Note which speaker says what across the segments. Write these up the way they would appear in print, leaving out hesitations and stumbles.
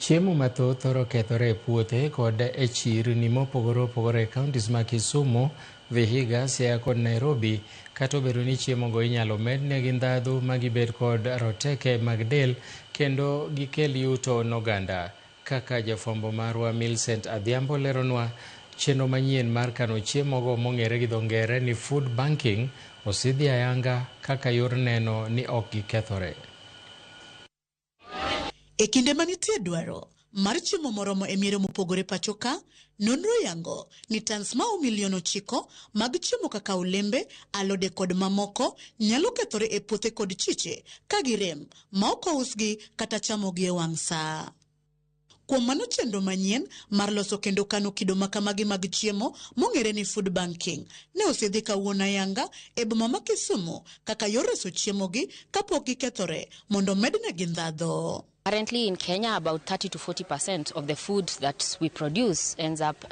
Speaker 1: Chiemo mathoth thoro kethore e puothe kod e chirni mopogore opogore e counties ma Kisumu, Vihiga, Siaya kod Nairobi. Kata obedo ni chiemogo inyalo mednegi ndhadhu ma gibed kod roteke mag del kendo gikel yuto n'oganda. Kaka jafwambo marwa Millicent Adhiambo leronwa, chenro manyien mar kano chiemogo mong'ere gi dho ngere ni food banking osidhi ayanga kaka yor neno ni ok gikethore.
Speaker 2: E kinde manitie dwaro mar chiemo moromo e miere mopogore pacho ka, nonro yango ni tans maomo milion 9 mag chiemo kaka olembe, alode kod mamoko nyalo kethore e puothe kod chiche ka girem ma ok ousgi kata chamogi e wang' saa. Kuom mano, chenro manyien mar loso kendo kano kido makamagi mag chiemo mong'ere ni food banking ne osidhi kawuono ayanga e boma ma Kisumu kaka yor reso chiemogi kapok gikethore mondo mednegi ndhadho.
Speaker 3: Currently in Kenya, about 30 to 40% of the food that we produce ends up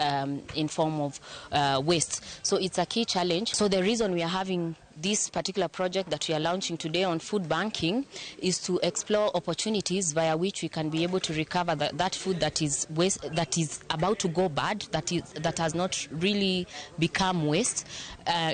Speaker 3: in form of waste. So it's a key challenge. So the reason we are having this particular project that we are launching today on food banking is to explore opportunities via which we can be able to recover that food that is waste, that is about to go bad, that has not really become waste,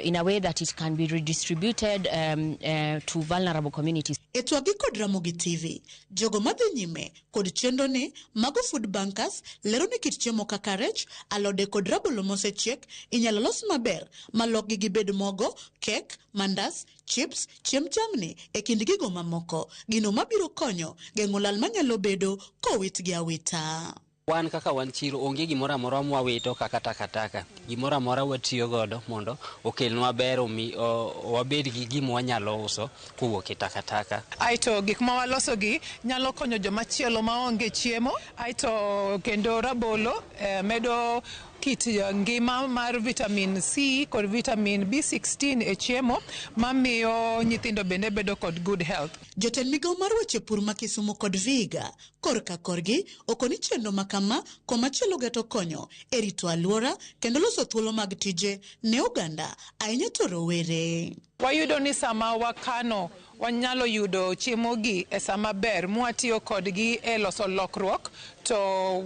Speaker 3: in a way that it can be redistributed to vulnerable communities.
Speaker 2: E twagi kod Ramogi TV, jogo madhi nyime kod chenro ni mago food bankers lero ni kit chiemo kaka rech, alode kod rabolo mosechiek inyalo los maber malokgi gibed mogo, kek, mandas, chips, chiemb jamni e kind gigo mamoko, gino mabiro konyo geng'o lal manyalo bedo kowitgi awita.
Speaker 4: Wan kaka wan chiro, onge gimoro amora mwawito kaka takataka. Gimoro amora watiyo godo mondo okelnwa ber, omi wabed gi gima wanyalo uso kowuok e takataka.
Speaker 5: Aeto gik ma waloso gi nyalo konyo joma chielo maonge chiemo. Aeto kendo rabolo medo kit ngima mar vitamin C kod vitamin B16 e chiemo, mamiyo nyithindo bende bedo kod good health.
Speaker 2: Jotend migao mar weche pur ma Kisumu kod Vihiga korka korgi okoni chenro makama komachielo geto konyo e rito alwora kendo loso thuolo mag tije ne oganda, ahinya to rowere.
Speaker 5: Wayudo ni sama wakano, wanyalo yudo chiemo gi e sama ber mwatiyo kodgi e loso lokruok to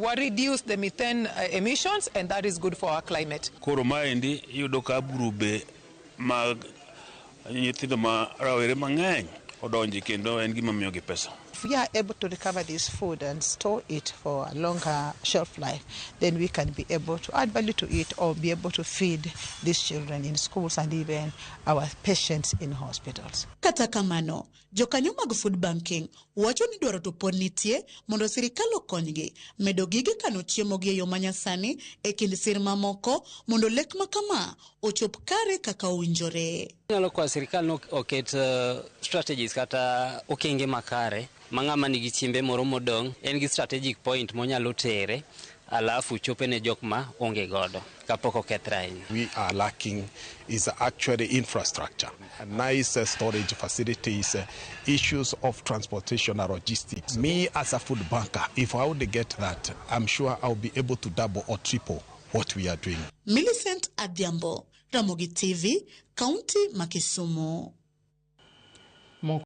Speaker 5: wa reduce the methane emissions, and that is good for our climate.
Speaker 6: Koro maendi iyudo ka grube mag nyithindo ma rawere mang'eny odonje kendo en gima miyogi pesa.
Speaker 7: If we are able to recover this food and store it for a longer shelf life, then we can be able to add value to it or be able to feed these children in schools and even our patients in hospitals.
Speaker 2: Kata kamano, jokanyo mag food banking wacho ni dwaro to pod nitie mondo sirikal okonygi medo gige kano chiemo gi e yo manyasani e kind sir mamoko mondo lek ma kama ochop kare kaka owinjore.
Speaker 4: Inyalo kwayo sirikal ni oket strategies kata okenge makare ma ng'ama nigi chiembe moro modong' en gi strategic point monyalo tere, alafu chope ne jok ma onge godo kapok okethre ahinya.
Speaker 8: We are lacking is actually infrastructure, nice storage facilities, issues of transportation and logistics. Me as a food banker, if I would get that, I'm sure I'll be able to double or triple what we are doing.
Speaker 2: Millicent Adhiambo, Ramogi TV, Kaunti ma Kisumu.